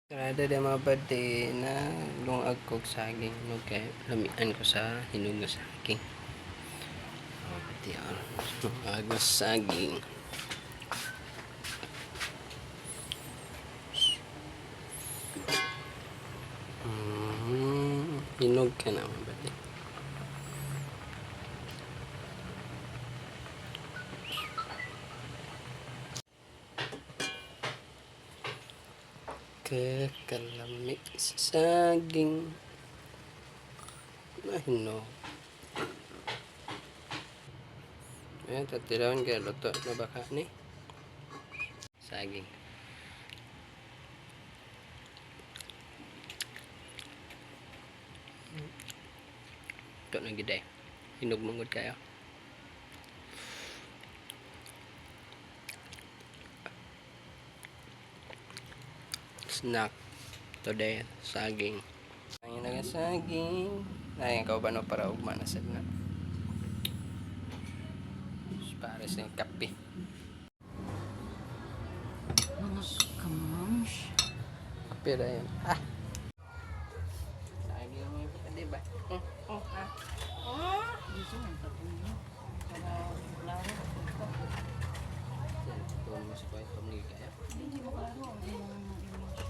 Sarada di mga buddy na lungag kog saging, no, kay lamian ko sa hinog na saging. Mga buddy, oh, lungag na saging. Hinog ka na, mga buddy. Kakalami sa saging na hinog. Ayan, tatilawan kaya luto na baka ni. Saging. Luto na gid eh. Hinog mangod kayo. Snack today, saging. Ang nga saging. Ay, ikaw ba no para ugma na sad na. Para sa kape. Mga kamams. Kape na yun. Ah! Saging mo yung di ba? Oh, ah. Dito ang tabi. Para klaro. Yan, tuwang mo sa kuya, tumlig kaya. Hindi mo klaro ang imong image.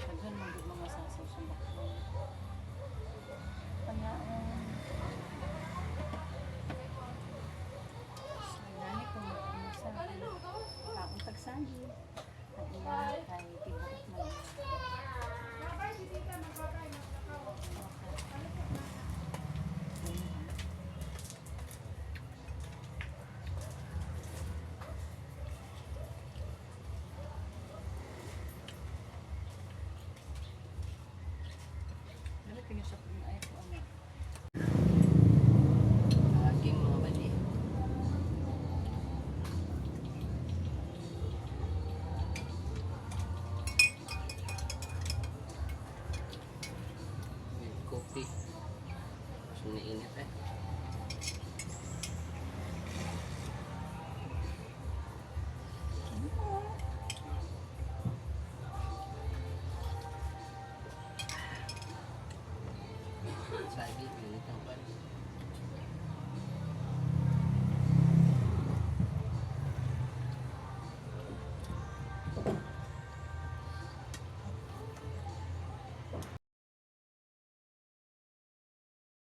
Daghan man gud mga sasaw sa bakla. Kanya ang